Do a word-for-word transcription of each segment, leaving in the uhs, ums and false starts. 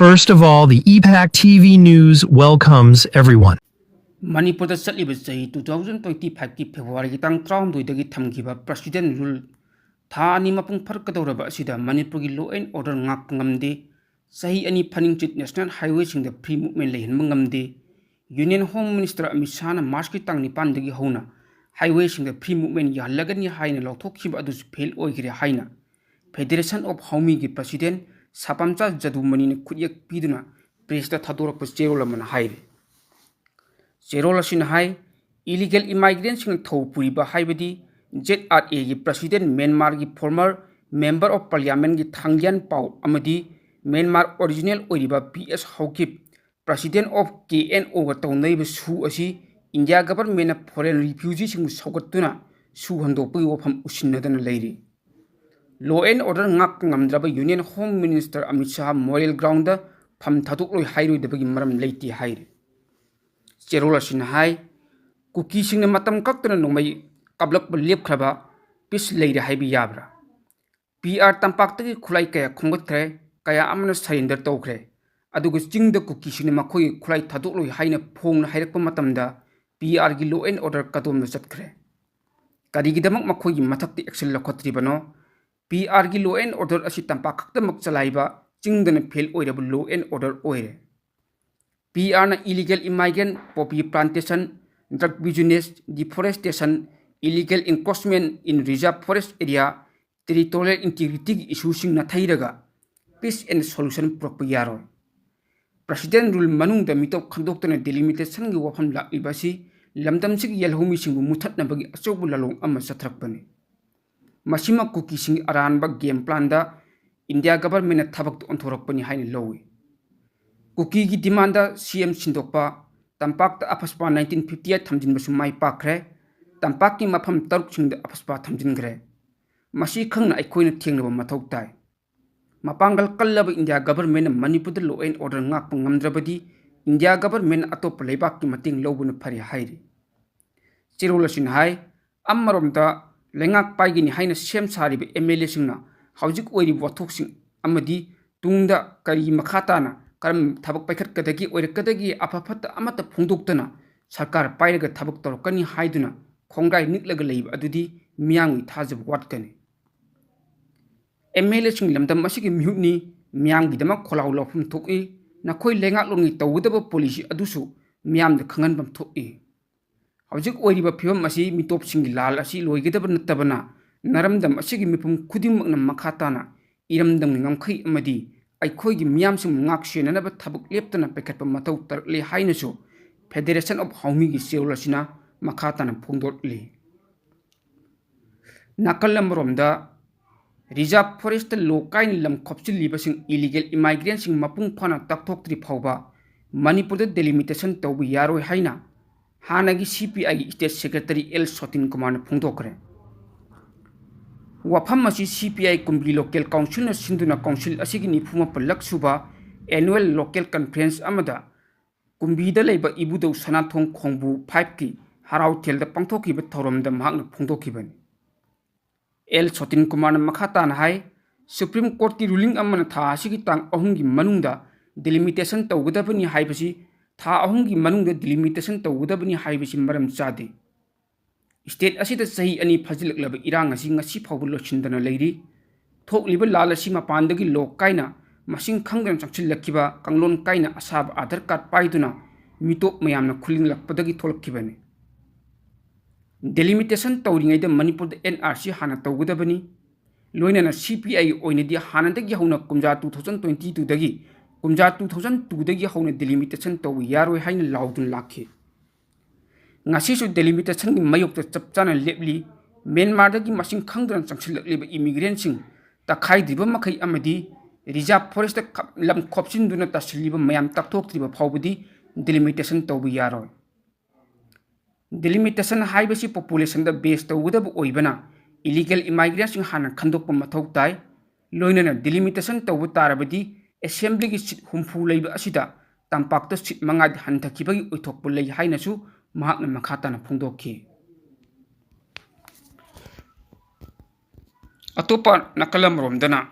First of all, the E PAC T V News welcomes everyone. ꯃꯅꯤꯄꯨꯔꯗ ꯆꯠꯂꯤꯕ ꯆꯍꯤ two thousand twenty fiveꯀꯤ Februaryꯒꯤ ꯇꯥꯡ ꯇꯔꯥꯍꯨꯝꯗꯣꯏꯗꯒꯤ ꯊꯝꯈꯤꯕ President Rule ꯊꯥ ꯑꯅꯤ ꯃꯄꯨꯡ ꯐꯥꯔꯛꯀꯗꯧꯔꯕ ꯑꯁꯤꯗ ꯃꯅꯤꯄꯨꯔꯒꯤ law and order ꯉꯥꯛꯄ ꯉꯝꯗꯦ꯫ ꯆꯍꯤ ꯑꯅꯤ ꯐꯥꯅꯤꯡꯆꯤꯠ National Highwayꯁꯤꯡꯗ free movement ꯂꯩꯍꯟꯕ ꯉꯝꯗꯦ꯫ Union Home Minister ꯑꯃꯤꯠ ꯁꯥꯍꯅ Marchꯀꯤ ꯇꯥꯡ ꯅꯤꯄꯥꯟꯗꯒꯤ ꯍꯧꯅ highwayꯁꯤꯡꯗ free movement ꯌꯥꯍꯜꯂꯒꯅꯤ ꯍꯥꯏꯅ ꯂꯥꯎꯊꯣꯛꯈꯤꯕ ꯑꯗꯨꯁꯨ fail ꯑꯣꯏꯈ꯭ꯔꯦ ꯍꯥꯏꯅ Federation of Howmiꯒꯤ President ꯁꯥꯄꯥꯝꯆꯥ ꯖꯗꯨꯃꯅꯤꯅ ꯈꯨꯠꯌꯦꯛ ꯄꯤꯗꯨꯅ pressꯇ ꯊꯥꯗꯣꯔꯛꯄ ꯆꯦꯔꯣꯜ ꯑꯃꯅ ꯍꯥꯏꯔꯤ꯫ ꯆꯦꯔꯣꯜ ꯑꯁꯤꯅ ꯍꯥꯏ, illegal immigrantꯁꯤꯡꯅ ꯊꯧ ꯄꯨꯔꯤꯕ ꯍꯥꯏꯕꯗꯤ ZRAꯒꯤ President Myanmarꯒꯤ former Member of Parliamentꯒꯤ ꯊꯥꯡꯂꯤꯌꯥꯟ ꯄꯥꯎ ꯑꯃꯗꯤ Myanmar original ꯑꯣꯏꯔꯤꯕ P S ꯍꯧꯀꯤꯞ President of KNOꯒ ꯇꯧꯅꯔꯤꯕ ꯁꯨ ꯑꯁꯤ India governmentꯅ foreign refugeeꯁꯤꯡꯕꯨ ꯁꯧꯒꯠꯇꯨꯅ ꯁꯨ ꯍꯟꯗꯣꯛꯄꯒꯤ ꯋꯥꯐꯝ ꯎꯁꯤꯟꯅꯗꯅ ꯂꯩꯔꯤ꯫ Law and order ꯉꯥꯛꯄ ꯉꯝꯗ꯭ꯔꯕ Union Home Minister Amit Shah moral groundꯗ ꯐꯝ ꯊꯥꯗꯣꯛꯂꯣꯏ ꯍꯥꯏꯔꯣꯏꯗꯕꯒꯤ ꯃꯔꯝ ꯂꯩꯇꯦ ꯍꯥꯏꯔꯤ꯫ ꯆꯦꯔꯣꯜ ꯑꯁꯤꯅ ꯍꯥꯏ, ꯀꯨꯀꯤꯁꯤꯡꯅ ꯃꯇꯝ ꯀꯛꯇꯅ ꯅꯣꯡꯃꯩ ꯀꯥꯞꯂꯛꯄ ꯂꯦꯞꯈ꯭ꯔꯕ peace ꯂꯩꯔꯦ ꯍꯥꯏꯕ ꯌꯥꯕ꯭ꯔꯥ? PR ꯇꯝꯄꯥꯛꯇꯒꯤ ꯈꯨꯠꯂꯥꯏ ꯀꯌꯥ ꯈꯣꯝꯒꯠꯈ꯭ꯔꯦ, ꯀꯌꯥ ꯑꯃꯅ surrender ꯇꯧꯈ꯭ꯔꯦ꯫ ꯑꯗꯨꯒ ꯆꯤꯡꯗ ꯀꯨꯀꯤꯁꯤꯡꯅ ꯃꯈꯣꯏꯒꯤ ꯈꯨꯠꯂꯥꯏ ꯊꯥꯗꯣꯛꯂꯣꯏ ꯍꯥꯏꯅ ꯐꯣꯡꯅ ꯍꯥꯏꯔꯛꯄ ꯃꯇꯝꯗ PRꯒꯤ law and order ꯀꯗꯣꯝꯗ ꯆꯠꯈ꯭ꯔꯦ? ꯀꯔꯤꯒꯤꯗꯃꯛ ꯃꯈꯣꯏꯒꯤ ꯃꯊꯛꯇ action ꯂꯧꯈꯠꯇ꯭ꯔꯤꯕꯅꯣ? PRꯒꯤ law and order ꯑꯁꯤ ꯇꯝꯄꯥꯛ ꯈꯛꯇꯃꯛ ꯆꯂꯥꯏꯕ, ꯆꯤꯡꯗꯅ fail ꯑꯣꯏꯔꯕ law and order ꯑꯣꯏꯔꯦ꯫ PRꯅ illegal immigrant, poppy plantation, drug business, deforestation, illegal encroachment in reserve forest area, territorial integrityꯒꯤ issueꯁꯤꯡ ꯅꯥꯊꯩꯔꯒ peace and solution ꯄꯨꯔꯛꯄ ꯌꯥꯔꯣꯏ꯫ President Rule ꯃꯅꯨꯡꯗ ꯃꯤꯇꯣꯞ ꯈꯟꯗꯣꯛꯇꯨꯅ delimitationꯒꯤ ꯋꯥꯐꯝ ꯂꯥꯛꯂꯤꯕ ꯑꯁꯤ ꯂꯝꯗꯝꯁꯤꯒꯤ ꯌꯦꯜꯍꯧꯃꯤꯁꯤꯡꯕꯨ ꯃꯨꯊꯠꯅꯕꯒꯤ ꯑꯆꯧꯕ ꯂꯥꯂꯣꯡ ꯑꯃ ꯆꯠꯊꯔꯛꯄꯅꯤ꯫ ꯃꯁꯤꯃꯛ ꯀꯨꯀꯤꯁꯤꯡꯒꯤ ꯑꯔꯥꯟꯕ game planꯗ India governmentꯅ ꯊꯕꯛꯇ ꯑꯣꯟꯊꯣꯔꯛꯄꯅꯤ ꯍꯥꯏꯅ ꯂꯧꯏ꯫ ꯀꯨꯀꯤꯒꯤ demandꯗ CM ꯁꯤꯟꯗꯣꯛꯄ, ꯇꯝꯄꯥꯛꯇ AFSPA nineteen fifty eight ꯊꯝꯖꯤꯟꯕꯁꯨ ꯃꯥꯏ ꯄꯥꯛꯈ꯭ꯔꯦ꯫ ꯇꯝꯄꯥꯛꯀꯤ ꯃꯐꯝ ꯇꯔꯨꯛꯁꯤꯡꯗ AFSPA ꯊꯝꯖꯤꯟꯈ꯭ꯔꯦ꯫ ꯃꯁꯤ ꯈꯪꯅ ꯑꯩꯈꯣꯏꯅ ꯊꯦꯡꯅꯕ ꯃꯊꯧ ꯇꯥꯏ꯫ ꯃꯄꯥꯡꯒꯜ ꯀꯜꯂꯕ India governmentꯅ ꯃꯅꯤꯄꯨꯔꯗ law and order ꯉꯥꯛꯄ ꯉꯝꯗ꯭ꯔꯕꯗꯤ India governmentꯅ ꯑꯇꯣꯞꯄ ꯂꯩꯕꯥꯛꯀꯤ ꯃꯇꯦꯡ ꯂꯧꯕꯅ ꯐꯔꯦ ꯍꯥꯏꯔꯤ꯫ ꯆꯦꯔꯣꯜ ꯑꯁꯤꯅ ꯍꯥꯏ, ꯑꯃꯔꯣꯝꯗ ꯂꯩꯉꯥꯛ ꯄꯥꯏꯒꯅꯤ ꯍꯥꯏꯅ ꯁꯦꯝ ꯁꯥꯔꯤꯕ MLAꯁꯤꯡꯅ ꯍꯧꯖꯤꯛ ꯑꯣꯏꯔꯤꯕ ꯋꯥꯊꯣꯛꯁꯤꯡ ꯑꯃꯗꯤ ꯇꯨꯡꯗ ꯀꯔꯤ ꯃꯈꯥ ꯇꯥꯅ ꯀꯔꯝ ꯊꯕꯛ ꯄꯥꯏꯈꯠꯀꯗꯒꯦ, ꯑꯣꯏꯔꯛꯀꯗꯒꯦ, ꯑꯐ ꯐꯠꯇ ꯑꯃꯠꯇ ꯐꯣꯡꯗꯣꯛꯇꯅ ꯁꯔꯀꯥꯔ ꯄꯥꯏꯔꯒ ꯊꯕꯛ ꯇꯧꯔꯛꯀꯅꯤ ꯍꯥꯏꯗꯨꯅ ꯈꯣꯡꯒ꯭ꯔꯥꯏ ꯅꯤꯛꯂꯒ ꯂꯩꯕ ꯑꯗꯨꯗꯤ ꯃꯤꯌꯥꯝꯒꯤ ꯊꯥꯖꯕ ꯋꯥꯠꯀꯅꯤ꯫ ꯑꯦꯝ ꯑꯦꯜ ꯑꯦꯁꯤꯡ ꯂꯝꯗꯝ ꯑꯁꯤꯒꯤ ꯃꯤꯍꯨꯠꯅꯤ, ꯃꯤꯌꯥꯝꯒꯤꯗꯃꯛ ꯈꯣꯜꯂꯥꯎ ꯂꯥꯎꯐꯝ ꯊꯣꯛꯏ, ꯅꯈꯣꯏ ꯂꯩꯉꯥꯛꯂꯣꯟꯒꯤ ꯇꯧꯒꯗꯕ ꯄꯣꯂꯤꯁꯤ ꯑꯗꯨꯁꯨ ꯃꯤꯌꯥꯝꯗ ꯈꯪꯍꯟꯐꯝ ꯊꯣꯛꯏ꯫ ꯍꯧꯖꯤꯛ ꯑꯣꯏꯔꯤꯕ ꯐꯤꯕꯝ ꯑꯁꯤ ꯃꯤꯇꯣꯞꯁꯤꯡꯒꯤ ꯂꯥꯜ ꯑꯁꯤ ꯂꯣꯏꯒꯗꯕ ꯅꯠꯇꯕꯅ, ꯅꯔꯝꯗꯝ ꯑꯁꯤꯒꯤ ꯃꯤꯄꯨꯝ ꯈꯨꯗꯤꯡꯃꯛꯅ ꯃꯈꯥ ꯇꯥꯅ ꯏꯔꯝꯗꯝꯒꯤ ꯉꯝꯈꯩ ꯑꯃꯗꯤ ꯑꯩꯈꯣꯏꯒꯤ ꯃꯤꯌꯥꯝꯁꯤꯡꯕꯨ ꯉꯥꯛ ꯁꯦꯟꯅꯅꯕ ꯊꯕꯛ ꯂꯦꯞꯇꯅ ꯄꯥꯏꯈꯠꯄ ꯃꯊꯧ ꯇꯥꯔꯛꯂꯤ ꯍꯥꯏꯅꯁꯨ Federation of Haomiꯒꯤ ꯆꯦꯔꯣꯜ ꯑꯁꯤꯅ ꯃꯈꯥ ꯇꯥꯅ ꯐꯣꯡꯗꯣꯛꯂꯤ꯫ ꯅꯥꯀꯜ ꯑꯃꯔꯣꯝꯗ, reserve forestꯇ ꯂꯣ ꯀꯥꯏꯅ ꯂꯝ ꯈꯣꯞꯆꯤꯜꯂꯤꯕꯁꯤꯡ, illegal immigrantꯁꯤꯡ ꯃꯄꯨꯡ ꯐꯥꯅ ꯇꯥꯛꯊꯣꯛꯇ꯭ꯔꯤ ꯐꯥꯎꯕ ꯃꯅꯤꯄꯨꯔꯗ delimitation ꯇꯧꯕ ꯌꯥꯔꯣꯏ ꯍꯥꯏꯅ ꯍꯥꯟꯅꯒꯤ C P Iꯒꯤ state secretary L ꯁꯣꯇꯤꯟ ꯀꯨꯃꯥꯔꯅ ꯐꯣꯡꯗꯣꯛꯈ꯭ꯔꯦ꯫ ꯋꯥꯐꯝ ꯑꯁꯤ C P I ꯀꯨꯝꯕꯤ local councilꯅ ꯁꯤꯟꯗꯨꯅ council ꯑꯁꯤꯒꯤ ꯅꯤꯐꯨ ꯃꯥꯄꯜꯂꯛ ꯁꯨꯕ annual local conference ꯑꯃꯗ ꯀꯨꯝꯕꯤꯗ ꯂꯩꯕ ꯏꯕꯨꯙꯧ ꯁꯅꯥꯊꯣꯡ ꯈꯣꯡꯕꯨ fiveꯀꯤ ꯍꯔꯥꯎꯊꯦꯜꯗ ꯄꯥꯡꯊꯣꯛꯈꯤꯕ ꯊꯧꯔꯝꯗ ꯃꯍꯥꯛꯅ ꯐꯣꯡꯗꯣꯛꯈꯤꯕꯅꯤ꯫ L ꯁꯣꯇꯤꯟ ꯀꯨꯃꯥꯔꯅ ꯃꯈꯥ ꯇꯥꯅ ꯍꯥꯏ, Supreme Courtꯀꯤ ruling ꯑꯃꯅ ꯊꯥ ꯑꯁꯤꯒꯤ ꯇꯥꯡ ꯑꯍꯨꯝꯒꯤ ꯃꯅꯨꯡꯗ delimitation ꯇꯧꯒꯗꯕꯅꯤ ꯍꯥꯏꯕꯁꯤ, ꯊꯥ ꯑꯍꯨꯝꯒꯤ ꯃꯅꯨꯡꯗ delimitation ꯇꯧꯒꯗꯕꯅꯤ ꯍꯥꯏꯕꯁꯤ ꯃꯔꯝ ꯆꯥꯗꯦ꯫ State ꯑꯁꯤꯗ ꯆꯍꯤ ꯑꯅꯤ ꯐꯥꯖꯤꯜꯂꯛꯂꯕ ꯏꯔꯥꯡ ꯑꯁꯤ ꯉꯁꯤ ꯐꯥꯎꯕ ꯂꯣꯏꯁꯤꯟꯗꯅ ꯂꯩꯔꯤ꯫ ꯊꯣꯛꯂꯤꯕ ꯂꯥꯜ ꯑꯁꯤ ꯃꯄꯥꯟꯗꯒꯤ ꯂꯣ ꯀꯥꯏꯅ ꯃꯁꯤꯡ ꯈꯪꯗꯅ ꯆꯪꯁꯤꯜꯂꯛꯈꯤꯕ, ꯀꯥꯡꯂꯣꯟ ꯀꯥꯏꯅ ꯑꯁꯥꯕ Aadhaar card ꯄꯥꯏꯗꯨꯅ ꯃꯤꯇꯣꯞ ꯃꯌꯥꯝꯅ ꯈꯨꯜꯂꯤꯡꯂꯛꯄꯗꯒꯤ ꯊꯣꯛꯂꯛꯈꯤꯕꯅꯤ꯫ Delimitation ꯇꯧꯔꯤꯉꯩꯗ ꯃꯅꯤꯄꯨꯔꯗ N R C ꯍꯥꯟꯅ ꯇꯧꯒꯗꯕꯅꯤ꯫ ꯂꯣꯏꯅꯅ C P Iꯒꯤ ꯑꯣꯏꯅꯗꯤ ꯍꯥꯟꯅꯗꯒꯤ ꯍꯧꯅ ꯀꯨꯝꯖꯥ two thousand twenty twoꯗꯒꯤ, ꯀꯨꯝꯖꯥ two thousand twoꯗꯒꯤ ꯍꯧꯅ delimitation ꯇꯧꯕ ꯌꯥꯔꯣꯏ ꯍꯥꯏꯅ ꯂꯥꯎꯗꯨꯅ ꯂꯥꯛꯈꯤ꯫ ꯉꯁꯤꯁꯨ delimitationꯒꯤ ꯃꯥꯌꯣꯛꯇ ꯆꯞ ꯆꯥꯅ ꯂꯦꯞꯂꯤ꯫ ꯃ꯭ꯌꯥꯟꯃꯥꯔꯗꯒꯤ ꯃꯁꯤꯡ ꯈꯪꯗꯅ ꯆꯪꯁꯤꯜꯂꯛꯂꯤꯕ immigrantꯁꯤꯡ ꯇꯛꯈꯥꯏꯗ꯭ꯔꯤꯕ ꯃꯈꯩ ꯑꯃꯗꯤ reserve forestꯇ ꯈꯞ-, ꯂꯝ ꯈꯣꯞꯆꯤꯟꯗꯨꯅ ꯇꯥꯁꯤꯜꯂꯤꯕ ꯃꯌꯥꯝ ꯇꯥꯛꯊꯣꯛꯇ꯭ꯔꯤꯕ ꯐꯥꯎꯕꯗꯤ delimitation ꯇꯧꯕ ꯌꯥꯔꯣꯏ꯫ Delimitation ꯍꯥꯏꯕꯁꯤ populationꯗ base ꯇꯧꯒꯗꯕ ꯑꯣꯏꯕꯅ, illegal immigrantꯁꯤꯡ ꯍꯥꯟꯅ ꯈꯟꯗꯣꯛꯄ ꯃꯊꯧ ꯇꯥꯏ꯫ ꯂꯣꯏꯅꯅ delimitation ꯇꯧꯕ ꯇꯥꯔꯕꯗꯤ, assemblyꯒꯤ seat ꯍꯨꯝꯐꯨ ꯂꯩꯕ ꯑꯁꯤꯗ ꯇꯝꯄꯥꯛꯇ seat ꯃꯉꯥꯗꯤ ꯍꯟꯊꯈꯤꯕꯒꯤ ꯑꯣꯏꯊꯣꯛꯄ ꯂꯩ ꯍꯥꯏꯅꯁꯨ ꯃꯍꯥꯛꯅ ꯃꯈꯥ ꯇꯥꯅ ꯐꯣꯡꯗꯣꯛꯈꯤ꯫ ꯑꯇꯣꯞꯄ ꯅꯥꯀꯜ ꯑꯃꯔꯣꯝꯗꯅ,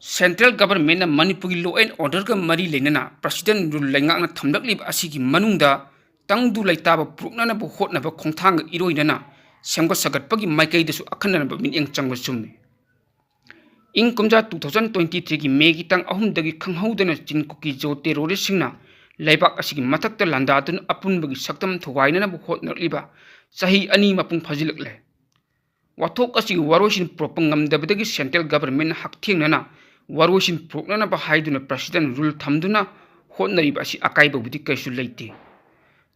Central Governmentꯅ ꯃꯅꯤꯄꯨꯔꯒꯤ law and orderꯒ ꯃꯔꯤ ꯂꯩꯅꯅ President Rule ꯂꯩꯉꯥꯛꯅ ꯊꯝꯂꯛꯂꯤꯕ ꯑꯁꯤꯒꯤ ꯃꯅꯨꯡꯗ ꯇꯪꯗꯨ ꯂꯩꯇꯥꯕ ꯄꯨꯔꯛꯅꯅꯕ ꯍꯣꯠꯅꯕ ꯈꯣꯡꯊꯥꯡꯒ ꯏꯔꯣꯏꯅꯅ ꯁꯦꯝꯒꯠ ꯁꯥꯒꯠꯄꯒꯤ ꯃꯥꯏꯀꯩꯗꯁꯨ ꯑꯈꯟꯅꯔꯕ ꯃꯤꯠꯌꯦꯡ ꯆꯪꯕ ꯆꯨꯝꯃꯤ꯫ ꯏꯪ ꯀꯨꯝꯖꯥ two thousand twenty threeꯒꯤ Mayꯒꯤ ꯇꯥꯡ ꯑꯍꯨꯝꯗꯒꯤ ꯈꯪꯍꯧꯗꯅ ꯆꯤꯟ ꯀꯨꯀꯤ ꯖꯣ terroristꯁꯤꯡꯅ ꯂꯩꯕꯥꯛ ꯑꯁꯤꯒꯤ ꯃꯊꯛꯇ ꯂꯥꯟꯗꯥꯗꯨꯅ ꯑꯄꯨꯟꯕꯒꯤ ꯁꯛꯇꯝ ꯊꯨꯒꯥꯏꯅꯅꯕ ꯍꯣꯠꯅꯔꯛꯂꯤꯕ ꯆꯍꯤ ꯑꯅꯤ ꯃꯄꯨꯡ ꯐꯥꯖꯤꯜꯂꯛꯂꯦ꯫ ꯋꯥꯊꯣꯛ ꯑꯁꯤꯒꯤ ꯋꯥꯔꯣꯏꯁꯤꯟ ꯄꯨꯔꯛꯄ ꯉꯝꯗꯕꯗꯒꯤ Central Governmentꯅ ꯍꯛꯊꯦꯡꯅꯅ ꯋꯥꯔꯣꯏꯁꯤꯟ ꯄꯨꯔꯛꯅꯅꯕ ꯍꯥꯏꯗꯨꯅ President Rule ꯊꯝꯗꯨꯅ ꯍꯣꯠꯅꯔꯤꯕ ꯑꯁꯤ ꯑꯀꯥꯏꯕꯕꯨꯗꯤ ꯀꯩꯁꯨ ꯂꯩꯇꯦ꯫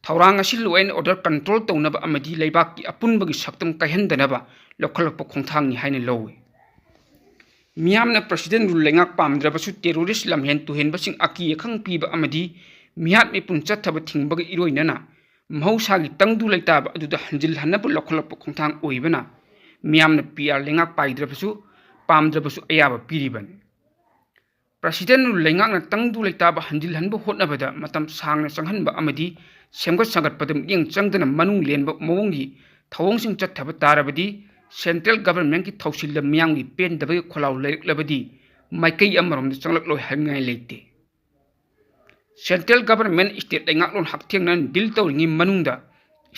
ꯊꯧꯔꯥꯡ ꯑꯁꯤ law and order control ꯇꯧꯅꯕ ꯑꯃꯗꯤ ꯂꯩꯕꯥꯛꯀꯤ ꯑꯄꯨꯟꯕꯒꯤ ꯁꯛꯇꯝ ꯀꯥꯏꯍꯟꯗꯅꯕ ꯂꯧꯈꯠꯂꯛꯄ ꯈꯣꯡꯊꯥꯡꯅꯤ ꯍꯥꯏꯅ ꯂꯧꯏ꯫ ꯃꯤꯌꯥꯝꯅ President Rule ꯂꯩꯉꯥꯛ ꯄꯥꯝꯗ꯭ꯔꯕꯁꯨ terrorist ꯂꯝꯍꯦꯟ ꯇꯨꯍꯦꯟꯕꯁꯤꯡ ꯑꯀꯤ ꯑꯈꯪ ꯄꯤꯕ ꯑꯃꯗꯤ ꯃꯤꯍꯥꯠ ꯃꯤꯄꯨꯟ ꯆꯠꯊꯕ ꯊꯤꯡꯕꯒ ꯏꯔꯣꯏꯅꯅ ꯃꯍꯧꯁꯥꯒꯤ ꯇꯪꯗꯨ ꯂꯩꯇꯥꯕ ꯑꯗꯨꯗ ꯍꯟꯖꯤꯜꯍꯟꯅꯕ ꯂꯧꯈꯠꯂꯛꯄ ꯈꯣꯡꯊꯥꯡ ꯑꯣꯏꯕꯅ ꯃꯤꯌꯥꯝꯅ P R ꯂꯩꯉꯥꯛ ꯄꯥꯏꯗ꯭ꯔꯕꯁꯨ ꯄꯥꯝꯗ꯭ꯔꯕꯁꯨ ꯑꯌꯥꯕ ꯄꯤꯔꯤꯕꯅꯤ꯫ President Rule ꯂꯩꯉꯥꯛꯅ ꯇꯪꯗꯨ ꯂꯩꯇꯥꯕ ꯍꯟꯖꯤꯜꯍꯟꯕ ꯍꯣꯠꯅꯕꯗ ꯃꯇꯝ ꯁꯥꯡꯅ ꯆꯪꯍꯟꯕ ꯑꯃꯗꯤ ꯁꯦꯝꯒꯠ ꯁꯥꯒꯠꯄꯗ ꯃꯤꯠꯌꯦꯡ ꯆꯪꯗꯅ ꯃꯅꯨꯡ ꯂꯦꯟꯕ ꯃꯑꯣꯡꯒꯤ ꯊꯧꯑꯣꯡꯁꯤꯡ ꯆꯠꯊꯕ ꯇꯥꯔꯕꯗꯤ Central Governmentꯀꯤ ꯊꯧꯁꯤꯜꯗ ꯃꯤꯌꯥꯝꯒꯤ ꯄꯦꯟꯗꯕꯒꯤ ꯈꯣꯜꯂꯥꯎ ꯂꯩꯔꯛꯂꯕꯗꯤ ꯃꯥꯏꯀꯩ ꯑꯃꯔꯣꯝꯗ ꯆꯪꯂꯛꯂꯣꯏ ꯍꯥꯏꯅꯤꯡꯉꯥꯏ ꯂꯩꯇꯦ꯫ Central Government state ꯂꯩꯉꯥꯛꯂꯣꯟ ꯍꯛꯊꯦꯡꯅꯅ deal ꯇꯧꯔꯤꯉꯩ ꯃꯅꯨꯡꯗ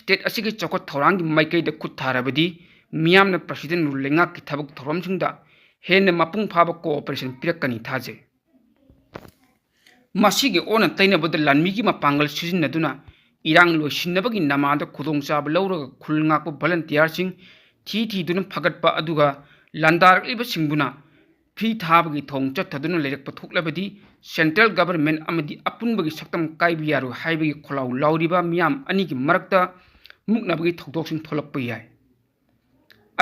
state ꯑꯁꯤꯒꯤ ꯆꯥꯎꯈꯠ ꯊꯧꯔꯥꯡꯒꯤ ꯃꯥꯏꯀꯩꯗ ꯈꯨꯠ ꯊꯥꯔꯕꯗꯤ ꯃꯤꯌꯥꯝꯅ President Rule ꯂꯩꯉꯥꯛꯀꯤ ꯊꯕꯛ ꯊꯧꯔꯝꯁꯤꯡꯗ ꯍꯦꯟꯅ ꯃꯄꯨꯡ ꯐꯥꯕ cooperation ꯄꯤꯔꯛꯀꯅꯤ ꯊꯥꯖꯩ꯫ ꯃꯁꯤꯒꯤ ꯑꯣꯟꯅ ꯇꯩꯅꯕꯗ ꯂꯥꯟꯃꯤꯒꯤ ꯃꯄꯥꯡꯒꯜ ꯁꯤꯖꯤꯟꯅꯗꯨꯅ ꯏꯔꯥꯡ ꯂꯣꯏꯁꯤꯟꯅꯕꯒꯤ ꯅꯃꯥꯗ ꯈꯨꯗꯣꯡꯆꯥꯕ ꯂꯧꯔꯒ ꯈꯨꯜ ꯉꯥꯛꯄ volunteerꯁꯤꯡ ꯊꯤ ꯊꯤꯗꯨꯅ ꯐꯒꯠꯄ ꯑꯗꯨꯒ ꯂꯥꯟꯗꯥꯔꯛꯂꯤꯕꯁꯤꯡꯕꯨꯅ free ꯊꯥꯕꯒꯤ ꯊꯧꯑꯣꯡ ꯆꯠꯊꯗꯨꯅ ꯂꯩꯔꯛꯄ ꯊꯣꯛꯂꯕꯗꯤ Central Government ꯑꯃꯗꯤ ꯑꯄꯨꯟꯕꯒꯤ ꯁꯛꯇꯝ ꯀꯥꯏꯕ ꯌꯥꯔꯣꯏ ꯍꯥꯏꯕꯒꯤ ꯈꯣꯜꯂꯥꯎ ꯂꯥꯎꯔꯤꯕ ꯃꯤꯌꯥꯝ ꯑꯅꯤꯒꯤ ꯃꯔꯛꯇ ꯃꯨꯛꯅꯕꯒꯤ ꯊꯧꯗꯣꯛꯁꯤꯡ ꯊꯣꯛꯂꯛꯄ ꯌꯥꯏ꯫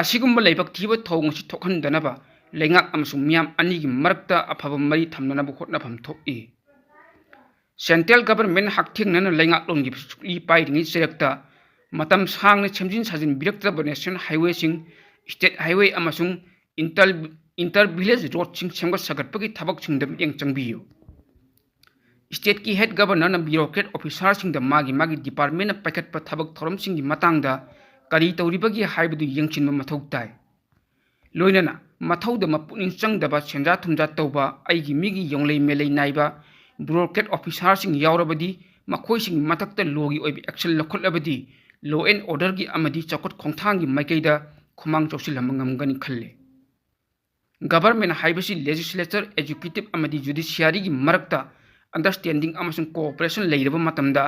ꯑꯁꯤꯒꯨꯝꯕ ꯂꯥꯏꯕꯛ ꯊꯤꯕ ꯊꯧꯑꯣꯡ ꯑꯁꯤ ꯊꯣꯛꯍꯟꯗꯅꯕ ꯂꯩꯉꯥꯛ ꯑꯃꯁꯨꯡ ꯃꯤꯌꯥꯝ ꯑꯅꯤꯒꯤ ꯃꯔꯛꯇ ꯑꯐꯕ ꯃꯔꯤ ꯊꯝꯅꯅꯕ ꯍꯣꯠꯅꯐꯝ ꯊꯣꯛꯏ꯫ Central Government ꯍꯛꯊꯦꯡꯅꯅ ꯂꯩꯉꯥꯛꯂꯣꯟꯒꯤ ꯁꯨꯛꯂꯤ ꯄꯥꯏꯔꯤꯉꯩ ꯆꯩꯔꯛꯇ ꯃꯇꯝ ꯁꯥꯡꯅ ꯁꯦꯝꯖꯤꯟ ꯁꯥꯖꯤꯟꯕꯤꯔꯛꯇ꯭ꯔꯕ national highwayꯁꯤꯡ, state highway ꯑꯃꯁꯨꯡ inter, inter village roadꯁꯤꯡ ꯁꯦꯝꯒꯠ ꯁꯥꯒꯠꯄꯒꯤ ꯊꯕꯛꯁꯤꯡꯗ ꯃꯤꯠꯌꯦꯡ ꯆꯪꯕꯤꯌꯨ꯫ Stateꯀꯤ head governorꯅ bureaucrat officerꯁꯤꯡꯗ ꯃꯥꯒꯤ ꯃꯥꯒꯤ departmentꯅ ꯄꯥꯏꯈꯠꯄ ꯊꯕꯛ ꯊꯧꯔꯝꯁꯤꯡꯒꯤ ꯃꯇꯥꯡꯗ ꯀꯔꯤ ꯇꯧꯔꯤꯕꯒꯦ ꯍꯥꯏꯕꯗꯨ ꯌꯦꯡꯁꯤꯟꯕ ꯃꯊꯧ ꯇꯥꯏ꯫ ꯂꯣꯏꯅꯅ ꯃꯊꯧꯗ ꯃꯄꯨꯛꯅꯤꯡ ꯆꯪꯗꯕ ꯁꯦꯟꯖꯥ ꯊꯨꯝꯖꯥ ꯇꯧꯕ, ꯑꯩꯒꯤ ꯃꯤꯒꯤ ꯌꯣꯡꯂꯩ ꯃꯦꯂꯩ ꯅꯥꯏꯕ bureaucrat officerꯁꯤꯡ ꯌꯥꯎꯔꯕꯗꯤ, ꯃꯈꯣꯏꯁꯤꯡꯒꯤ ꯃꯊꯛꯇ lawꯒꯤ ꯑꯣꯏꯕ action ꯂꯧꯈꯠꯂꯕꯗꯤ law and orderꯒꯤ ꯑꯃꯗꯤ ꯆꯥꯎꯈꯠ ꯈꯣꯡꯊꯥꯡꯒꯤ ꯃꯥꯏꯀꯩꯗ ꯈꯨꯃꯥꯡ ꯆꯥꯎꯁꯤꯜꯍꯟꯕ ꯉꯝꯒꯅꯤ ꯈꯜꯂꯤ꯫ Government ꯍꯥꯏꯕꯁꯤ legislature, executive ꯑꯃꯗꯤ judiciaryꯒꯤ ꯃꯔꯛꯇ understanding ꯑꯃꯁꯨꯡ cooperation ꯂꯩꯔꯕ ꯃꯇꯝꯗ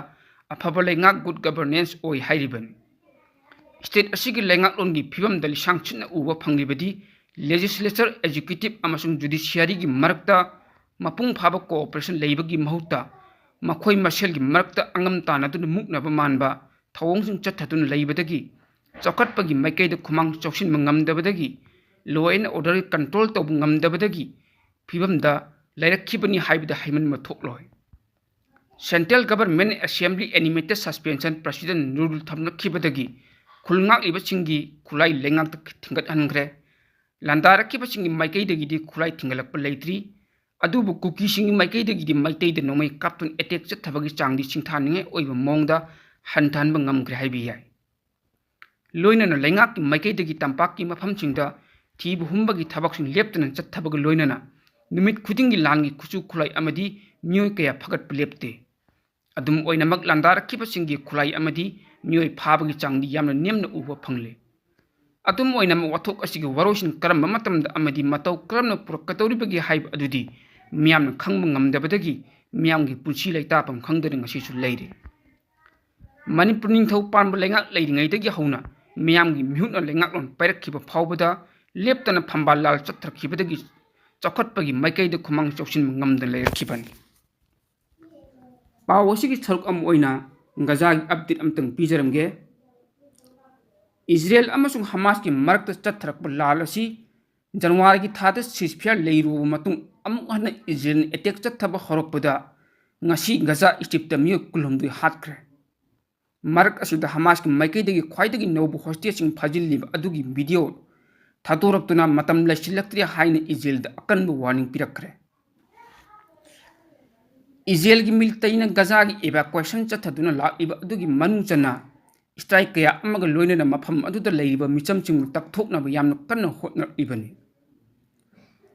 ꯑꯐꯕ ꯂꯩꯉꯥꯛ, good governance ꯑꯣꯏ ꯍꯥꯏꯔꯤꯕꯅꯤ꯫ State ꯑꯁꯤꯒꯤ ꯂꯩꯉꯥꯛꯂꯣꯟꯒꯤ ꯐꯤꯕꯝꯗ ꯂꯤꯁꯥꯡ ꯁꯤꯠꯅ ꯎꯕ ꯐꯪꯂꯤꯕꯗꯤ legislature, executive ꯑꯃꯁꯨꯡ judiciaryꯒꯤ ꯃꯔꯛꯇ ꯃꯄꯨꯡ ꯐꯥꯕ cooperation ꯂꯩꯕꯒꯤ ꯃꯍꯨꯠꯇ ꯃꯈꯣꯏ ꯃꯁꯦꯜꯒꯤ ꯃꯔꯛꯇ ꯑꯉꯝ ꯇꯥꯟꯅꯗꯨꯅ ꯃꯨꯛꯅꯕ ꯃꯥꯟꯕ ꯊꯧꯑꯣꯡꯁꯤꯡ ꯆꯠꯊꯗꯨꯅ ꯂꯩꯕꯗꯒꯤ, ꯆꯥꯎꯈꯠꯄꯒꯤ ꯃꯥꯏꯀꯩꯗ ꯈꯨꯃꯥꯡ ꯆꯥꯎꯁꯤꯟꯕ ꯉꯝꯗꯕꯗꯒꯤ, law and order control ꯇꯧꯕ ꯉꯝꯗꯕꯗꯒꯤ ꯐꯤꯕꯝꯗ ꯂꯩꯔꯛꯈꯤꯕꯅꯤ ꯍꯥꯏꯕꯗ ꯍꯩꯃꯟꯕ ꯊꯣꯛꯂꯣꯏ꯫ Central Government Assembly Animated Suspension President rule ꯊꯝꯂꯛꯈꯤꯕꯗꯒꯤ ꯈꯨꯜ ꯉꯥꯛꯂꯤꯕꯁꯤꯡꯒꯤ ꯈꯨꯠꯂꯥꯏ ꯂꯩꯉꯥꯛꯇ ꯊꯤꯡꯒꯠꯍꯟꯈ꯭ꯔꯦ꯫ ꯂꯥꯟꯗꯥꯔꯛꯈꯤꯕꯁꯤꯡꯒꯤ ꯃꯥꯏꯀꯩꯗꯒꯤꯗꯤ ꯈꯨꯠꯂꯥꯏ ꯊꯤꯡꯒꯠꯂꯛꯄ ꯂꯩꯇ꯭ꯔꯤ꯫ ꯑꯗꯨꯕꯨ ꯀꯨꯀꯤꯁꯤꯡꯒꯤ ꯃꯥꯏꯀꯩꯗꯒꯤꯗꯤ ꯃꯩꯇꯩꯗ ꯅꯣꯡꯃꯩ ꯀꯥꯞꯇꯨꯅ attack ꯆꯠꯊꯕꯒꯤ ꯆꯥꯡꯗꯤ ꯁꯤꯡꯊꯥꯅꯤꯡꯉꯥꯏ ꯑꯣꯏꯕ ꯃꯑꯣꯡꯗ ꯍꯟꯊꯍꯟꯕ ꯉꯝꯈ꯭ꯔꯦ ꯍꯥꯏꯕ ꯌꯥꯏ꯫ ꯂꯣꯏꯅꯅ ꯂꯩꯉꯥꯛꯀꯤ ꯃꯥꯏꯀꯩꯗꯒꯤ ꯇꯝꯄꯥꯛꯀꯤ ꯃꯐꯝꯁꯤꯡꯗ ꯊꯤꯕ ꯍꯨꯝꯕꯒꯤ ꯊꯕꯛꯁꯤꯡ ꯂꯦꯞꯇꯅ ꯆꯠꯊꯕꯒ ꯂꯣꯏꯅꯅ ꯅꯨꯃꯤꯠ ꯈꯨꯗꯤꯡꯒꯤ ꯂꯥꯟꯒꯤ ꯈꯨꯠꯁꯨ ꯈꯨꯠꯂꯥꯏ ꯑꯃꯗꯤ ꯃꯤꯑꯣꯏ ꯀꯌꯥ ꯐꯒꯠꯄ ꯂꯦꯞꯇꯦ꯫ ꯑꯗꯨꯝ ꯑꯣꯏꯅꯃꯛ, ꯂꯥꯟꯗꯥꯔꯛꯈꯤꯕꯁꯤꯡꯒꯤ ꯈꯨꯠꯂꯥꯏ ꯑꯃꯗꯤ ꯃꯤꯑꯣꯏ ꯐꯥꯕꯒꯤ ꯆꯥꯡꯗꯤ ꯌꯥꯝꯅ ꯅꯦꯝꯅ ꯎꯕ ꯐꯪꯂꯦ꯫ ꯑꯗꯨꯝ ꯑꯣꯏꯅꯃꯛ, ꯋꯥꯊꯣꯛ ꯑꯁꯤꯒꯤ ꯋꯥꯔꯣꯏꯁꯤꯟ ꯀꯔꯝꯕ ꯃꯇꯝꯗ ꯑꯃꯗꯤ ꯃꯇꯧ ꯀꯔꯝꯅ ꯄꯨꯔꯛꯀꯗꯧꯔꯤꯕꯒꯦ ꯍꯥꯏꯕ ꯑꯗꯨꯗꯤ ꯃꯤꯌꯥꯝꯅ ꯈꯪꯕ ꯉꯝꯗꯕꯗꯒꯤ ꯃꯤꯌꯥꯝꯒꯤ ꯄꯨꯟꯁꯤ ꯂꯩꯇꯥꯐꯝ ꯈꯪꯗꯅ ꯉꯁꯤꯁꯨ ꯂꯩꯔꯤ꯫ ꯃꯅꯤꯄꯨꯔ ꯅꯤꯡꯊꯧ ꯄꯥꯟꯕ ꯂꯩꯉꯥꯛ ꯂꯩꯔꯤꯉꯩꯗꯒꯤ ꯍꯧꯅ ꯃꯤꯌꯥꯝꯒꯤ ꯃꯤꯍꯨꯠꯅ ꯂꯩꯉꯥꯛꯂꯣꯟ ꯄꯥꯏꯔꯛꯈꯤꯕ ꯐꯥꯎꯕꯗ ꯂꯦꯞꯇꯅ ꯐꯝꯕꯥꯜ ꯂꯥꯜ ꯆꯠꯊꯔꯛꯈꯤꯕꯗꯒꯤ ꯆꯥꯎꯈꯠꯄꯒꯤ ꯃꯥꯏꯀꯩꯗ ꯈꯨꯃꯥꯡ ꯆꯥꯎꯁꯤꯟꯕ ꯉꯝꯗꯅ ꯂꯩꯔꯛꯈꯤꯕꯅꯤ꯫ ꯄꯥꯎ ꯑꯁꯤꯒꯤ ꯁꯔꯨꯛ ꯑꯃ ꯑꯣꯏꯅ ꯒꯖꯥꯒꯤ update ꯑꯃꯇꯪ ꯄꯤꯖꯔꯝꯒꯦ꯫ ꯏꯖꯔꯦꯜ ꯑꯃꯁꯨꯡ ꯍꯃꯥꯁꯀꯤ ꯃꯔꯛꯇ ꯆꯠꯊꯔꯛꯄ ꯂꯥꯜ ꯑꯁꯤ ꯖꯅꯋꯥꯔꯤꯒꯤ ꯊꯥꯗ ceasefire ꯂꯩꯔꯨꯔꯕ ꯃꯇꯨꯡ ꯑꯃꯨꯛ ꯍꯟꯅ ꯏꯖꯔꯦꯜꯅ attack ꯆꯠꯊꯕ ꯍꯧꯔꯛꯄꯗ ꯉꯁꯤ ꯒꯖꯥ ꯁ꯭ꯇ꯭ꯔꯤꯞꯇ ꯃꯤꯑꯣꯏ ꯀꯨꯟꯍꯨꯝꯗꯣꯏ ꯍꯥꯠꯈ꯭ꯔꯦ꯫ ꯃꯔꯛ ꯑꯁꯤꯗ ꯍꯃꯥꯁꯀꯤ ꯃꯥꯏꯀꯩꯗꯒꯤ ꯈ꯭ꯋꯥꯏꯗꯒꯤ ꯅꯧꯕ hostageꯁꯤꯡ ꯐꯥꯖꯤꯜꯂꯤꯕ ꯑꯗꯨꯒꯤ video ꯊꯥꯗꯣꯔꯛꯇꯨꯅ ꯃꯇꯝ ꯂꯩꯁꯤꯜꯂꯛꯇ꯭ꯔꯦ ꯍꯥꯏꯅ ꯏꯖꯔꯦꯜꯗ ꯑꯀꯟꯕ warning ꯄꯤꯔꯛꯈ꯭ꯔꯦ꯫ ꯏꯖꯔꯦꯜꯒꯤ militaryꯅ ꯒꯖꯥꯒꯤ evacuation ꯆꯠꯊꯗꯨꯅ ꯂꯥꯛꯂꯤꯕ ꯑꯗꯨꯒꯤ ꯃꯅꯨꯡ ꯆꯟꯅ strike ꯀꯌꯥ ꯑꯃꯒ ꯂꯣꯏꯅꯅ ꯃꯐꯝ ꯑꯗꯨꯗ ꯂꯩꯔꯤꯕ ꯃꯤꯆꯝꯁꯤꯡꯕꯨ ꯇꯛꯊꯣꯛꯅꯕ ꯌꯥꯝꯅ ꯀꯟꯅ ꯍꯣꯠꯅꯔꯛꯂꯤꯕꯅꯤ꯫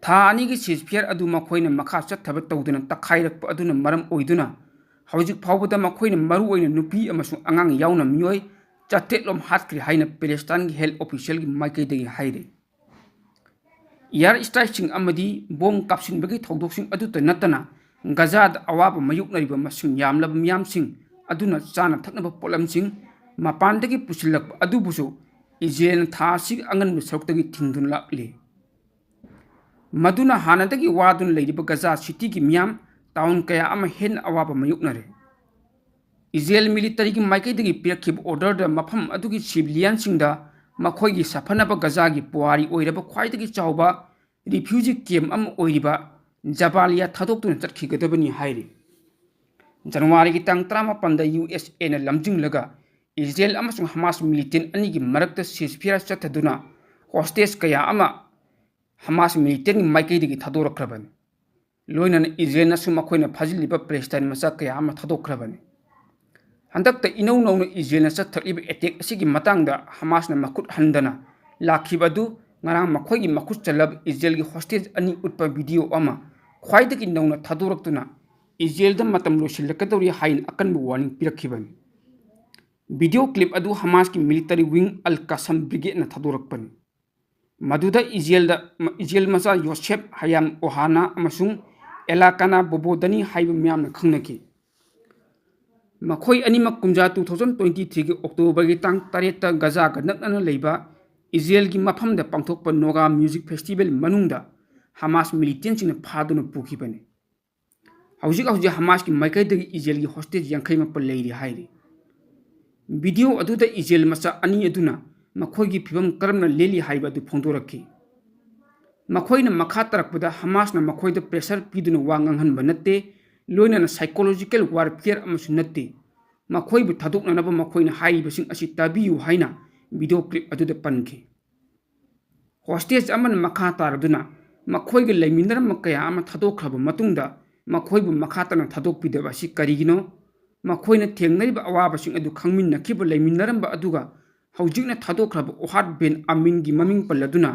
ꯊꯥ ꯑꯅꯤꯒꯤ ceasefire ꯑꯗꯨ ꯃꯈꯣꯏꯅ ꯃꯈꯥ ꯆꯠꯊꯕ ꯇꯧꯗꯅ ꯇꯛꯈꯥꯏꯔꯛꯄ ꯑꯗꯨꯅ ꯃꯔꯝ ꯑꯣꯏꯗꯨꯅ ꯍꯧꯖꯤꯛ ꯐꯥꯎꯕꯗ ꯃꯈꯣꯏꯅ ꯃꯔꯨꯑꯣꯏꯅ ꯅꯨꯄꯤ ꯑꯃꯁꯨꯡ ꯑꯉꯥꯡ ꯌꯥꯎꯅ ꯃꯤꯑꯣꯏ ꯆꯥꯇ꯭ꯔꯦꯠ ꯂꯣꯝ ꯍꯥꯠꯈ꯭ꯔꯦ ꯍꯥꯏꯅ Palestine ꯒꯤ health official ꯒꯤ ꯃꯥꯏꯀꯩꯗꯒꯤ ꯍꯥꯏꯔꯤ꯫ Air strike ꯁꯤꯡ ꯑꯃꯗꯤ bomb ꯀꯥꯞꯁꯤꯟꯕꯒꯤ ꯊꯧꯗꯣꯛꯁꯤꯡ ꯑꯗꯨꯇ ꯅꯠꯇꯅ ꯒꯖꯥꯗ ꯑꯋꯥꯕ ꯃꯥꯌꯣꯛꯅꯔꯤꯕ ꯃꯁꯤꯡ ꯌꯥꯝꯂꯕ ꯃꯤꯌꯥꯝꯁꯤꯡ ꯑꯗꯨꯅ ꯆꯥꯅ ꯊꯛꯅꯕ ꯄꯣꯠꯂꯝꯁꯤꯡ ꯃꯄꯥꯟꯗꯒꯤ ꯄꯨꯁꯤꯜꯂꯛꯄ ꯑꯗꯨꯕꯨꯁꯨ ꯏꯖꯔꯦꯜꯅ ꯊꯥ ꯑꯁꯤꯒꯤ ꯑꯉꯟꯕ ꯁꯔꯨꯛꯇꯒꯤ ꯊꯤꯡꯗꯨꯅ ꯂꯥꯛꯂꯤ꯫ ꯃꯗꯨꯅ ꯍꯥꯟꯅꯗꯒꯤ ꯋꯥꯗꯨꯅ ꯂꯩꯔꯤꯕ ꯒꯖꯥ ꯁꯤꯇꯤꯒꯤ ꯃꯤꯌꯥꯝ ꯇꯥꯎꯟ ꯀꯌꯥ ꯑꯃ ꯍꯦꯟꯅ ꯑꯋꯥꯕ ꯃꯥꯌꯣꯛꯅꯔꯦ꯫ ꯏꯖꯔꯦꯜ ꯃꯤꯂꯤꯇꯔꯤꯒꯤ ꯃꯥꯏꯀꯩꯗꯒꯤ ꯄꯤꯔꯛꯈꯤꯕ order ꯗ ꯃꯐꯝ ꯑꯗꯨꯒꯤ civilian ꯁꯤꯡꯗ ꯃꯈꯣꯏꯒꯤ ꯁꯥꯐꯅꯕ ꯒꯖꯥꯒꯤ ꯄꯨꯋꯥꯔꯤ ꯑꯣꯏꯔꯕ ꯈ꯭ꯋꯥꯏꯗꯒꯤ ꯆꯥꯎꯕ refugee camp ꯑꯃ ꯑꯣꯏꯔꯤꯕ ꯖꯕꯥꯂꯤꯌꯥ ꯊꯥꯗꯣꯛꯇꯨꯅ ꯆꯠꯈꯤꯒꯗꯕꯅꯤ ꯍꯥꯏꯔꯤ꯫ ꯖꯅꯋꯥꯔꯤꯒꯤ ꯇꯥꯡ ꯇꯔꯥꯃꯥꯄꯟꯗ ꯌꯨ ꯑꯦꯁ ꯑꯦꯅ ꯂꯝꯖꯤꯡꯂꯒ ꯏꯖꯔꯦꯜ ꯑꯃꯁꯨꯡ ꯍꯃꯥꯁ militant ꯑꯅꯤꯒꯤ ꯃꯔꯛꯇ ceasefire ꯆꯠꯊꯗꯨꯅ hostage ꯀꯌꯥ ꯑꯃ ꯍꯃꯥꯁ militant ꯀꯤ ꯃꯥꯏꯀꯩꯗꯒꯤ ꯊꯥꯗꯣꯔꯛꯈ꯭ꯔꯕꯅꯤ꯫ ꯂꯣꯏꯅꯅ ꯏꯖꯔꯦꯜꯅꯁꯨ ꯃꯈꯣꯏꯅ ꯐꯥꯖꯤꯜꯂꯤꯕ ꯄꯦꯂꯦꯁꯇꯥꯏꯟ ꯃꯆꯥ ꯀꯌꯥ ꯑꯃ ꯊꯥꯗꯣꯛꯈ꯭ꯔꯕꯅꯤ꯫ ꯍꯟꯗꯛꯇ ꯏꯅꯧ ꯅꯧꯅ ꯏꯖꯔꯦꯜꯅ ꯆꯠꯊꯔꯛꯂꯤꯕ attack ꯑꯁꯤꯒꯤ ꯃꯇꯥꯡꯗ ꯍꯃꯥꯁꯅ ꯃꯈꯨꯠ ꯍꯟꯗꯅ ꯂꯥꯛꯈꯤꯕ ꯑꯗꯨ ꯉꯔꯥꯡ ꯃꯈꯣꯏꯒꯤ ꯃꯈꯨꯠ ꯆꯜꯂꯕ ꯏꯖꯔꯦꯜꯒꯤ hostage ꯑꯅꯤ ꯎꯠꯄ video ꯑꯃ ꯈ꯭ꯋꯥꯏꯗꯒꯤ ꯅꯧꯅ ꯊꯥꯗꯣꯔꯛꯇꯨꯅ ꯏꯖꯔꯦꯜꯗ ꯃꯇꯝ ꯂꯣꯏꯁꯤꯜꯂꯛꯀꯗꯧꯔꯤ ꯍꯥꯏꯅ ꯑꯀꯟꯕ warning ꯄꯤꯔꯛꯈꯤꯕꯅꯤ꯫ Video clip ꯑꯗꯨ ꯍꯃꯥꯁꯀꯤ military wing Al Qassam Brigade ꯅ ꯊꯥꯗꯣꯔꯛꯄꯅꯤ꯫ ꯃꯗꯨꯗ ꯏꯖꯔꯦꯜꯗ, ꯏꯖꯔꯦꯜ ꯃꯆꯥ ꯌꯣꯁꯦꯐ ꯍꯌꯥꯝ ꯑꯣꯍꯥꯅꯥ ꯑꯃꯁꯨꯡ ꯑꯦꯂꯥꯀꯥꯅꯥ ꯕꯣꯕꯣꯗꯅꯤ ꯍꯥꯏꯕ ꯃꯤꯌꯥꯝꯅ ꯈꯪꯅꯈꯤ꯫ ꯃꯈꯣꯏ ꯑꯅꯤꯃꯛ ꯀꯨꯝꯖꯥ two thousand twenty three ꯒꯤ October ꯒꯤ ꯇꯥꯡ ꯇꯔꯦꯠꯇ ꯒꯖꯥꯒ ꯅꯛꯅꯅ ꯂꯩꯕ ꯏꯖꯔꯦꯜꯒꯤ ꯃꯐꯝꯗ ꯄꯥꯡꯊꯣꯛꯄ Noga Music Festival ꯃꯅꯨꯡꯗ ꯍꯃꯥꯁ militant ꯁꯤꯡꯅ ꯐꯥꯗꯨꯅ ꯄꯨꯈꯤꯕꯅꯤ꯫ ꯍꯧꯖꯤꯛ ꯍꯧꯖꯤꯛ ꯍꯃꯥꯁꯀꯤ ꯃꯥꯏꯀꯩꯗꯒꯤ ꯏꯖꯔꯦꯜꯒꯤ hostage ꯌꯥꯡꯈꯩ ꯃꯥꯄꯟ ꯂꯩꯔꯤ ꯍꯥꯏꯔꯤ꯫ Video ꯑꯗꯨꯗ ꯏꯖꯔꯦꯜ ꯃꯆꯥ ꯑꯅꯤ ꯑꯗꯨꯅ ꯃꯈꯣꯏꯒꯤ ꯐꯤꯚꯝ ꯀꯔꯝꯅ ꯂꯦꯜꯂꯤ ꯍꯥꯏꯕ ꯑꯗꯨ ꯐꯣꯡꯗꯣꯔꯛꯈꯤ꯫ ꯃꯈꯣꯏꯅ ꯃꯈꯥ ꯇꯥꯔꯛꯄꯗ ꯍꯃꯥꯁꯅ ꯃꯈꯣꯏꯗ pressure ꯄꯤꯗꯨꯅ ꯋꯥ ꯉꯥꯡꯍꯟꯕ ꯅꯠꯇꯦ, ꯂꯣꯏꯅꯅ psychological warfare ꯑꯃꯁꯨ ꯅꯠꯇꯦ꯫ ꯃꯈꯣꯏꯕꯨ ꯊꯥꯗꯣꯛꯅꯅꯕ ꯃꯈꯣꯏꯅ ꯍꯥꯏꯔꯤꯕꯁꯤꯡ ꯑꯁꯤ ꯇꯥꯕꯤꯌꯨ ꯍꯥꯏꯅ video clip ꯑꯗꯨꯗ ꯄꯟꯈꯤ꯫ Hostage ꯑꯃꯅ ꯃꯈꯥ ꯇꯥꯔꯗꯨꯅ ꯃꯈꯣꯏꯒ ꯂꯩꯃꯤꯟꯅꯔꯝꯕ ꯀꯌꯥ ꯑꯃ ꯊꯥꯗꯣꯛꯈ꯭ꯔꯕ ꯃꯇꯨꯡꯗ ꯃꯈꯣꯏꯕꯨ ꯃꯈꯥ ꯇꯥꯅ ꯊꯥꯗꯣꯛꯄꯤꯗꯕ ꯑꯁꯤ ꯀꯔꯤꯒꯤꯅꯣ? ꯃꯈꯣꯏꯅ ꯊꯦꯡꯅꯔꯤꯕ ꯑꯋꯥꯕꯁꯤꯡ ꯑꯗꯨ ꯈꯪꯃꯤꯟꯅꯈꯤꯕ ꯂꯩꯃꯤꯟꯅꯔꯝꯕ ꯑꯗꯨꯒ ꯍꯧꯖꯤꯛꯅ ꯊꯥꯗꯣꯛꯈ꯭ꯔꯕ ꯑꯣꯍꯥꯗ ꯕꯦꯟ ꯑꯃꯤꯟꯒꯤ ꯃꯃꯤꯡ ꯄꯜꯂꯗꯨꯅ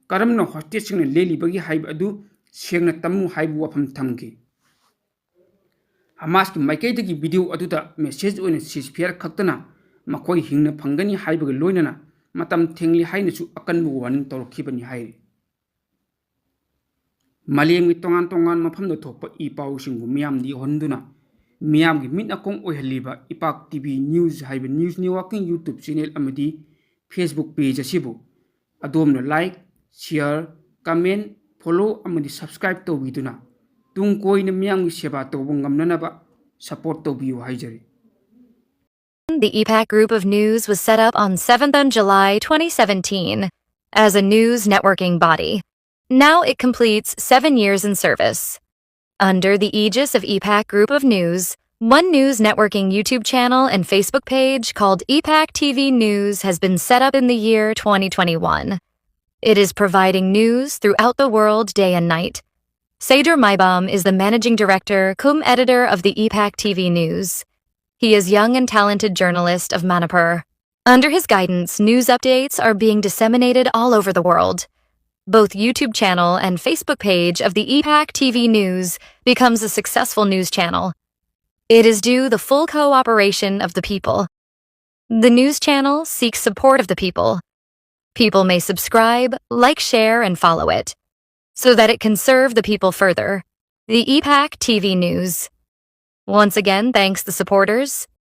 ꯀꯔꯝꯅ ꯍꯣꯁꯇꯦꯖꯁꯤꯡꯅ ꯂꯦꯜꯂꯤꯕꯒꯦ ꯍꯥꯏꯕ ꯑꯗꯨ ꯁꯦꯡꯅ ꯇꯝꯃꯨ ꯍꯥꯏꯕ ꯋꯥꯐꯝ ꯊꯝꯈꯤ꯫ ꯍꯃꯥꯁꯀꯤ ꯃꯥꯏꯀꯩꯗꯒꯤ ꯚꯤꯗꯤꯑꯣ ꯑꯗꯨꯗ ꯃꯦꯁꯦꯖ ꯑꯣꯏꯅ ꯁꯤꯖꯐꯤꯌꯔ ꯈꯛꯇꯅ ꯃꯈꯣꯏ ꯍꯤꯡꯅ ꯐꯪꯒꯅꯤ ꯍꯥꯏꯕꯒ ꯂꯣꯏꯅꯅ ꯃꯇꯝ ꯊꯦꯡꯂꯤ ꯍꯥꯏꯅꯁꯨ ꯑꯀꯟꯕ ꯋꯥꯔꯅꯤꯡ ꯇꯧꯔꯛꯈꯤꯕꯅꯤ ꯍꯥꯏꯔꯤ꯫ ꯃꯥꯂꯦꯝꯒꯤ ꯇꯣꯉꯥꯟ ꯇꯣꯉꯥꯟ ꯃꯐꯝꯗ ꯊꯣꯛꯄ ꯏ ꯄꯥꯎꯁꯤꯡꯕꯨ ꯃꯤꯌꯥꯝꯗ ꯌꯧꯍꯟꯗꯨꯅ ꯃꯤꯌꯥꯝꯒꯤ ꯃꯤꯠ ꯅꯥꯀꯣꯡ ꯑꯣꯏꯍꯜꯂꯤꯕ ꯏꯄꯥꯛ ꯇꯤ ꯚꯤ ꯅ꯭ꯌꯨꯁ ꯍꯥꯏꯕ ꯅ꯭ꯌꯨꯁ ꯅꯦꯠꯋꯥꯔꯀꯤꯡ ꯌꯨꯇ꯭ꯌꯨꯕ ꯆꯦꯅꯦꯜ ꯑꯃꯗꯤ ꯐꯦꯁꯕꯨꯛ ꯄꯦꯖ ꯑꯁꯤꯕꯨ ꯑꯗꯣꯝꯅ ꯂꯥꯏꯛ, ꯁꯤꯌꯔ, ꯀꯃꯦꯟ, ꯐꯣꯂꯣ ꯑꯃꯗꯤ ꯁꯕꯁꯀ꯭ꯔꯥꯏꯕ ꯇꯧꯕꯤꯗꯨꯅ ꯇꯨꯡ ꯀꯣꯏꯅ ꯃꯤꯌꯥꯝꯒꯤ ꯁꯦꯕꯥ ꯇꯧꯕ ꯉꯝꯅꯅꯕ ꯁꯄꯣꯔꯠ ꯇꯧꯕꯤꯌꯨ ꯍꯥꯏꯖꯔꯤ꯫ The E PAC Group of News was set up on seventh of July twenty seventeen as a news networking body. Now it completes seven years in service. Under the aegis of E PAC Group of News, one news networking YouTube channel and Facebook page called E PAC T V News has been set up in the year twenty twenty-one. It is providing news throughout the world day and night. Seydur Maibam is the managing director cum editor of the E PAC T V News. He is young and talented journalist of Manipur. Under his guidance, news updates are being disseminated all over the world. Both YouTube channel and Facebook page of the E PAC T V News becomes a successful news channel. It is due the full cooperation of the people. The news channel seeks support of the people. People may subscribe, like, share, and follow it so that it can serve the people further. The E PAC T V News. Once again, thanks the supporters.